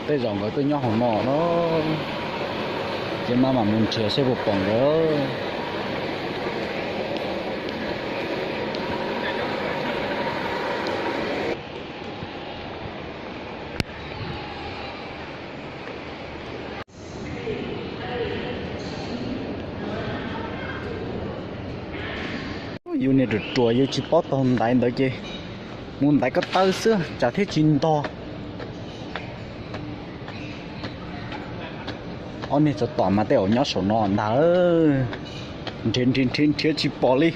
Tej zaum nkawd tuaj nyob hauv no no, ces maj mam mus nrhiav seb puas pom nkawd. Yus niag ruam ruam yus tsis paub taug ntaiv ntawd ces mus ntaiv ko taw xwb tsam thiaj tsis ntog. Ob niag tsov tom mas tej zaum nyob saum no ntag. Nrhiav nrhiav nrhiav nrhiav tsis pom li.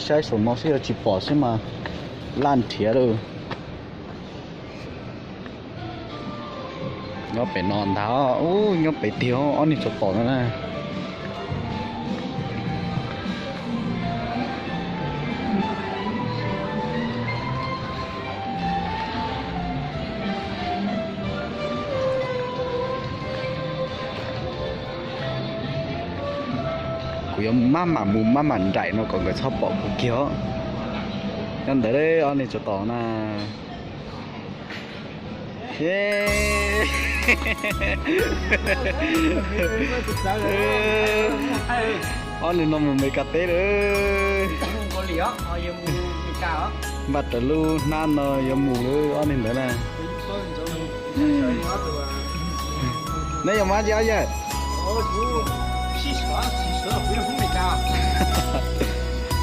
Saib saum no seb yog tsis pom xwb mas laj nrhiav lawm. Nyob pem no ntag, ub, nyob pem tiag ob niag tsov tom no na. Kuv yuav maj mam mus maj mam nraim no kom nkawd txhob pom kuv kiag os. Nyob ntawd ob niag tsov tom na. Ob niag no mus Meskas teb lawm. Npaj raws lub hnab no yuav mus lawm ob niag ntawd na. Neb yuav mus dab tsi ob yawg?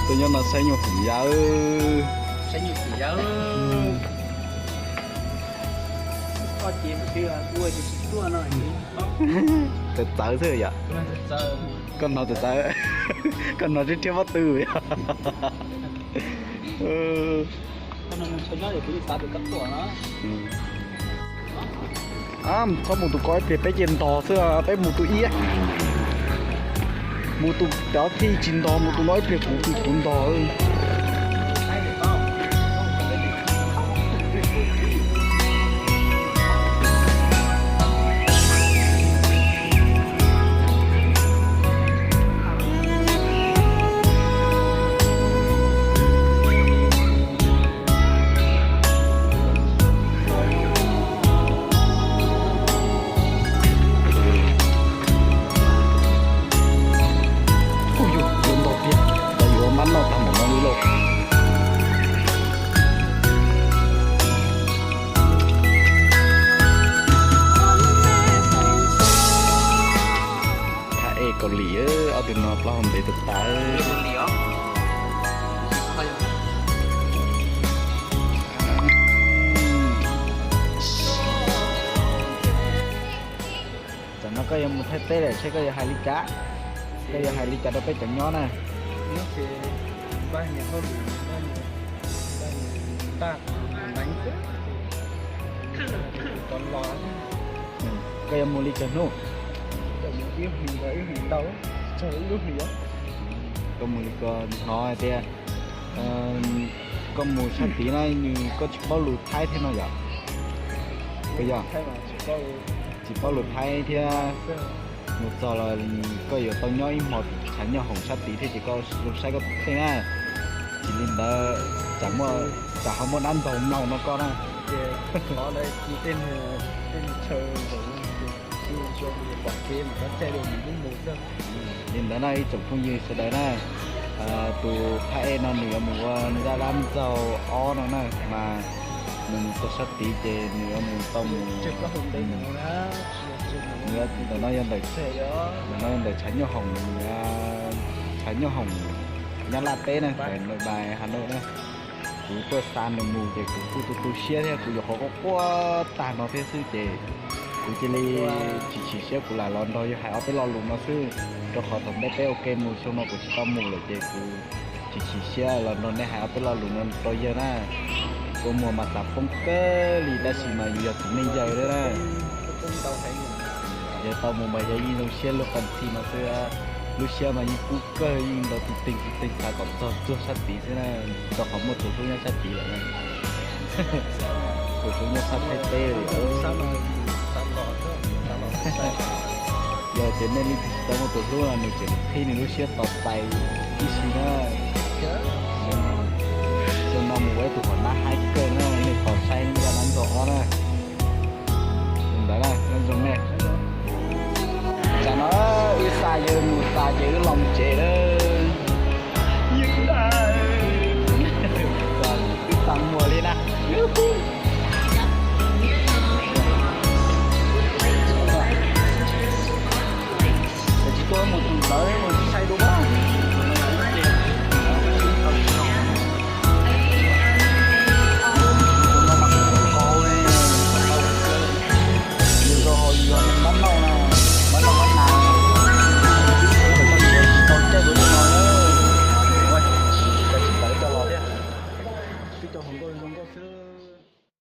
Tuaj nyob no saib nyuj hoom yawg. Txawv txawv xwb yom. Koj hnov txawv txawv, koj hnov rhiab rhiab pob tw yom. Txhob mus tus ko ib pliag peb cia ntog xwb, peb mus tus ib. Mus tus cov thij tsis ntog, mus tus no ib pliag kuv tus ntog. Ub, yuav ntog tiag, yuav mab noj tag npaum no li lauj. Thaib ej Kaus Lim, ob tug no plaub hau ntev tas tas. Tam no koj yuav mus Thaib teb lawm, seb koj yuav hais li cas, koj yuav hais li cas rau peb cov nyob na? Koj yuav mus li cov hnub? Koj mus li ko, hnov hais tias koj mus sab tid na, nws koj tsis paub lus Thaib thiab no yom? Puas yog? Tsis paub lus Thaib thiab. Mus txog los koj yuav tau nyob ib hmo tshav nyooj hoom sab tid thiab ces koj zoo saib koj tus kheej na. Tsis li ntawd tsam ho muaj dab ntog mloog no koj na. Li ntawd na ib tsoom phooj ywg sawv daws na, tus Thaib ej no nws yuav mus ua nws dab dab ntxaug ob no na, mas nws mus txog sab tid ces nws yuav mus tau mus. Nws yuav ntawm no yog ntawm, ntawm no yog ntawm tshav nyooj hoom, tshav nyooj hoom Nyab Laj teb na, ntawm Nội Bài Hà Nội na. Kuv tuaj xa nws mus ces kuv kuj tu tu siab thiab, kuv nyuam qhuav quaj quaj tag no thiab xwb ces kuv cia li tsis chim siab, kuv lam los nrog yawg hais ob peb lo lus no xwb, rau qhov thaum ntej peb ua ke mus xyoo no kuv tsis tau mus lawm ces kuv tsis chim siab los nrog nej hais ob peb lo lus no rau yawg na. Kua muag mas xav poob kawg li tab sis mas yus yog txiv neej yawg thiab na. Yog tau mus mas yog yeej zoo siab luag qee txhij no xwb, lub siab mas yeej kub kawg, yeej nrau tus teeg tus teeg xav kom txog txog sab tid xwb na, rau qhov muaj tus hlub nyob sab tid lawm na. Tus hlub nyob sab Thaib teb lawm. Yog tias nej leej twg tsis tau muaj tus hlub no nws tseem qhib nws lub siab tos tais ib si na. Xyoo no mus ua ib tug hom nab haib kawg na, nej tos saib zaj dab ntxaug ob na. ces wb los mus tsev.